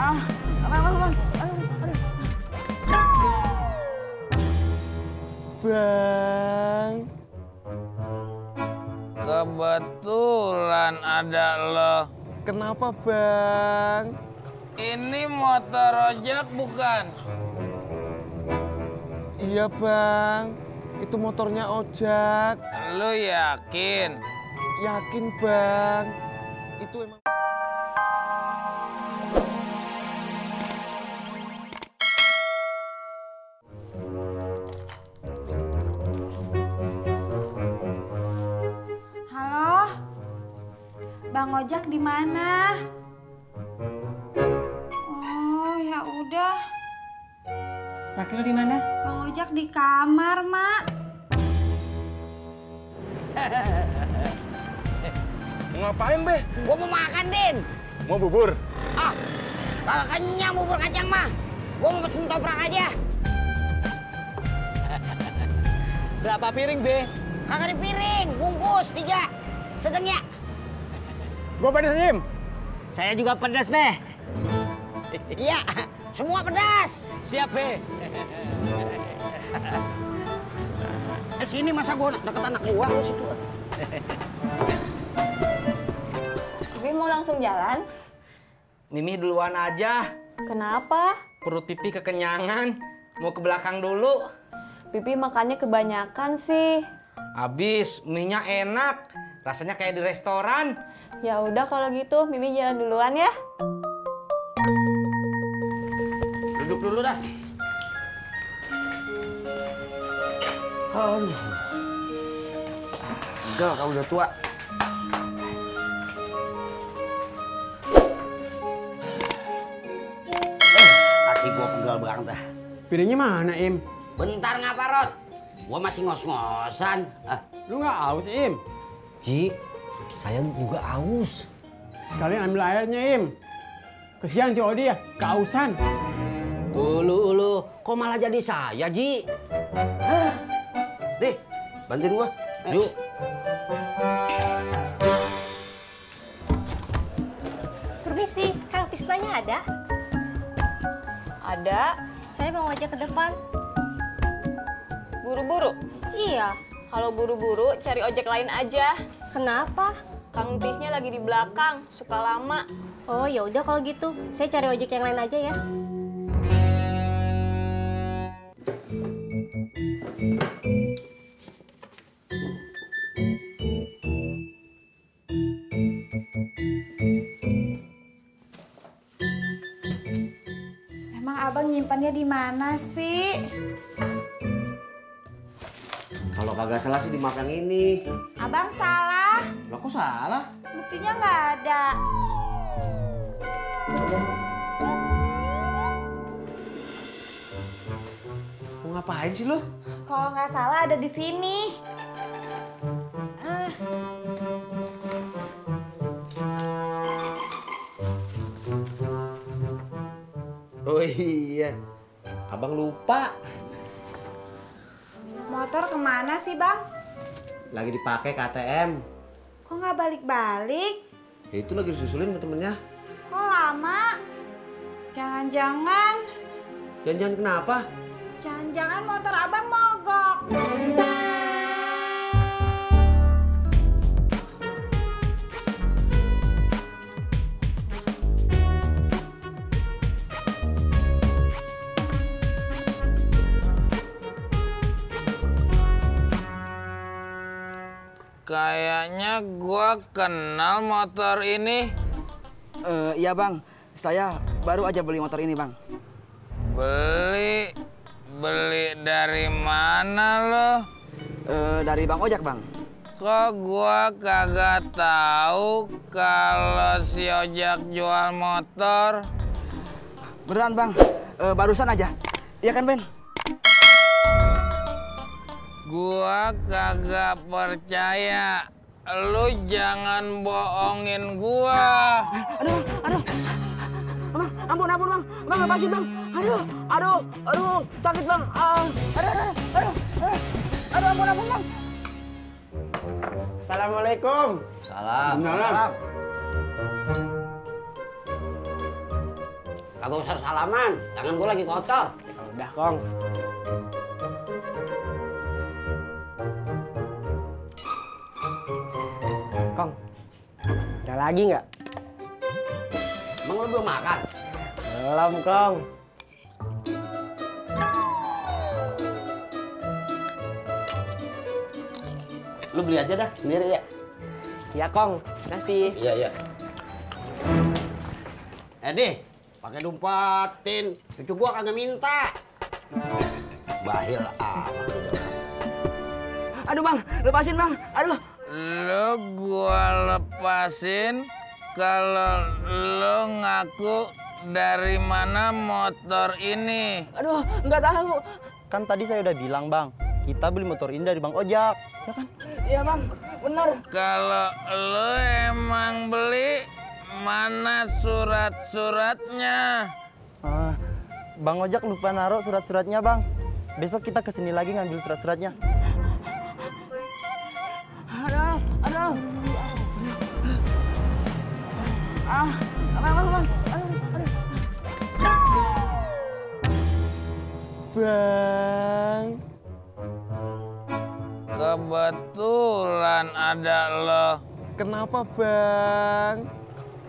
Bang. Bang. Kebetulan ada lo. Kenapa, Bang? Ini motor ojek bukan? Iya, Bang. Itu motornya ojek. Lu yakin? Yakin, Bang. Itu emang... Halo, Bang Ojak di mana? Oh, ya udah. Laki lo di mana? Bang Ojak di kamar, Mak. Mau ngapain, Be? Gua mau makan, Din. Mau bubur? Ah, kalau kenyang bubur kacang mah. Gua mau pesen toprak aja. Berapa piring, Be? Kagak di piring, bungkus 3. Sedang ya? Gua pedes, Im. Saya juga pedas, Be. Iya, semua pedas. Siap, Be. Sini masa gua deket anak gua lu situ. Pipi mau langsung jalan? Mimi duluan aja. Kenapa? Perut Pipi kekenyangan. Mau ke belakang dulu. Pipi makannya kebanyakan sih. Habis, mie-nya enak. Rasanya kayak di restoran. Ya udah kalau gitu, Mimi jalan duluan ya. Duduk dulu dah. Aduh. Enggak, kamu udah tua. Kaki gua pegal banget dah. Piringnya mana, Im? Bentar ngapa, Rod? Gua masih ngos-ngosan. Lu nggak haus, Im? Ji, saya juga aus. Sekalian ambil airnya, Im. Kesian si Odi ya, kehausan. Lu, kok malah jadi saya, Ji? Deh, bantuin gua. Yuk. Permisi, Kang Tisnanya ada? Ada. Saya mau ngajak ke depan. Buru-buru. Iya. Kalau buru-buru, cari ojek lain aja. Kenapa? Kang Tisnya lagi di belakang, suka lama. Oh, ya udah kalau gitu. Saya cari ojek yang lain aja ya. Emang abang nyimpannya di mana sih? Kalau kagak salah sih dimakan ini. Abang salah. Lah kok salah? Buktinya nggak ada. Mau ngapain sih lo? Kalau nggak salah ada di sini. Oh iya, abang lupa. Motor kemana sih, Bang? Lagi dipakai KTM. Kok nggak balik-balik? Ya itu lagi disusulin ke temennya. Kok lama? Jangan-jangan... Jangan-jangan kenapa? Jangan-jangan motor abang mogok. Kayaknya gua kenal motor ini. Iya, Bang. Saya baru aja beli motor ini, Bang. Beli dari mana lo? Dari Bang Ojak, Bang. Kok gua kagak tahu kalau si Ojak jual motor? Beneran, Bang. Barusan aja. Iya kan, Ben? Gua kagak percaya. Lu jangan bohongin gua. Aduh. Bang, ampun, Bang. Bang, lepasin, Bang. Aduh. Sakit, Bang. Aduh, ampun, Bang. Assalamualaikum. Salam. Salam. Kagak usah salaman, tangan gua lagi kotor. Ya udah, Kong. Kong, ada lagi nggak? Emang lu belum makan? Belum, Kong. Lu beli aja dah sendiri ya. Ya, Kong. Kasih. Iya, iya. Dih, pakai dumpatin. Cucu gua kagak minta. Bahil amat. Aduh, Bang. Lepasin, Bang. Aduh. Lo gua lepasin kalau lo ngaku dari mana motor ini. Aduh, nggak tahu. Kan tadi saya udah bilang, Bang. Kita beli motor ini dari Bang Ojak. Ya kan? Iya, Bang. Bener. Kalau lo emang beli, mana surat-suratnya? Bang Ojak lupa naruh surat-suratnya, Bang. Besok kita kesini lagi ngambil surat-suratnya. Aduh, aduh. Bang. Aduh. Bang. Kebetulan ada lo. Kenapa, Bang?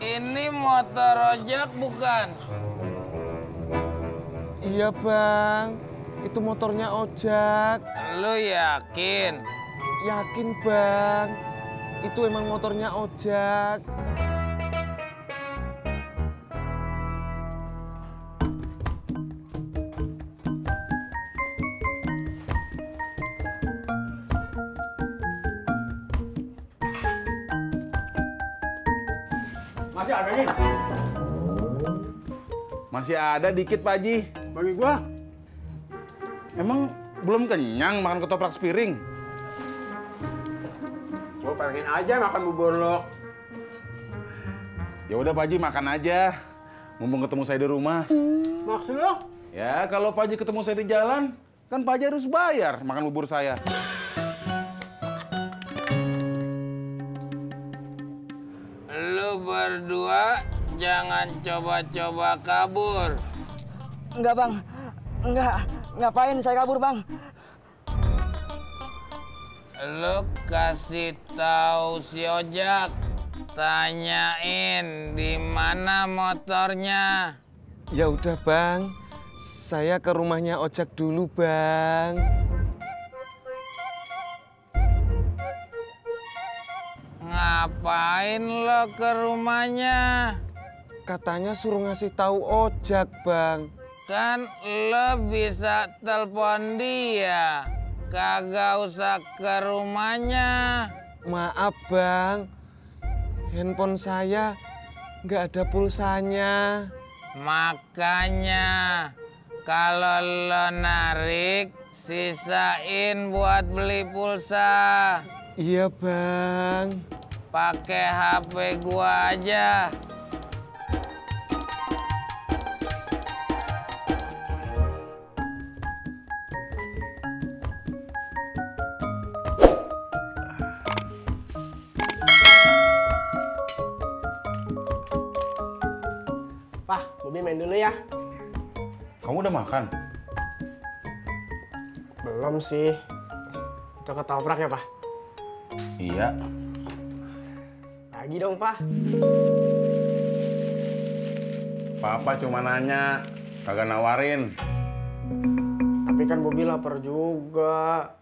Ini motor ojek bukan? Iya, Bang. Itu motornya Ojak. Lu yakin? Yakin, Bang. Itu emang motornya Ojak. Masih ada nih. Masih ada dikit, Pak Haji. Bagi gua. Emang belum kenyang makan ketoprak sepiring? Gua pengen aja makan bubur lo. Ya udah Pak Haji, makan aja. Mumpung ketemu saya di rumah. Maksud lo? Ya, kalau Pak Haji ketemu saya di jalan, kan Pak Haji harus bayar makan bubur saya. Lu berdua jangan coba-coba kabur. Enggak, Bang. Enggak. Ngapain saya kabur, Bang? Lu kasih tahu si Ojak, tanyain di mana motornya. Ya udah, Bang. Saya ke rumahnya Ojak dulu, Bang. Ngapain lo ke rumahnya? Katanya suruh ngasih tahu Ojak, Bang. Kan lo bisa telepon dia. Kagak usah ke rumahnya. Maaf, Bang. Handphone saya nggak ada pulsanya. Makanya kalau lo narik, sisain buat beli pulsa. Iya, Bang. Pakai HP gua aja. Pak, Bobi main dulu ya. Kamu udah makan? Belum sih. Itu ketoprak ya, Pak? Iya. Lagi dong, Pak. Papa cuma nanya, kagak nawarin. Tapi kan Bobi lapar juga.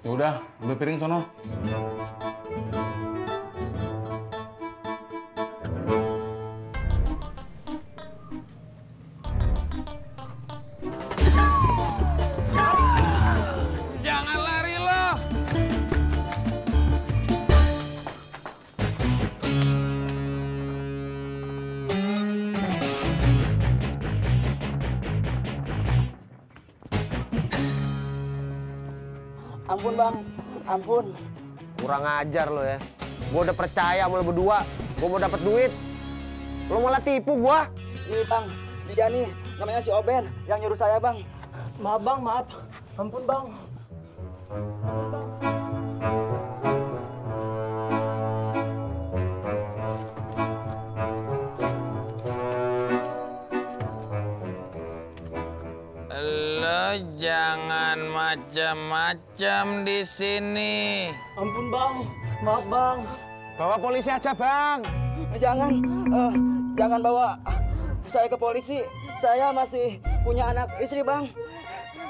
Ya udah, ambil piring sono. Jangan lari lo. Ampun, Bang. Ampun. Kurang ajar lo ya. Gua udah percaya sama lo berdua. Gua mau dapat duit. Lo malah tipu gua. Ini, Bang. Dia nih, namanya si Oben yang nyuruh saya, Bang. Maaf, Bang. Maaf. Ampun, Bang. macam-macam di sini. Ampun bang, maaf bang. Bawa polisi aja, Bang. Jangan bawa saya ke polisi. Saya masih punya anak istri bang.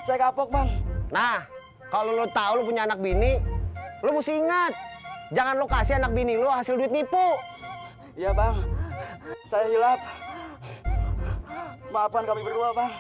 Saya kapok bang. Nah, kalau lo tahu lo punya anak bini, lo mesti ingat. Jangan lo kasih anak bini lo hasil duit nipu. Iya bang, saya hilap. Maafkan kami berdua bang.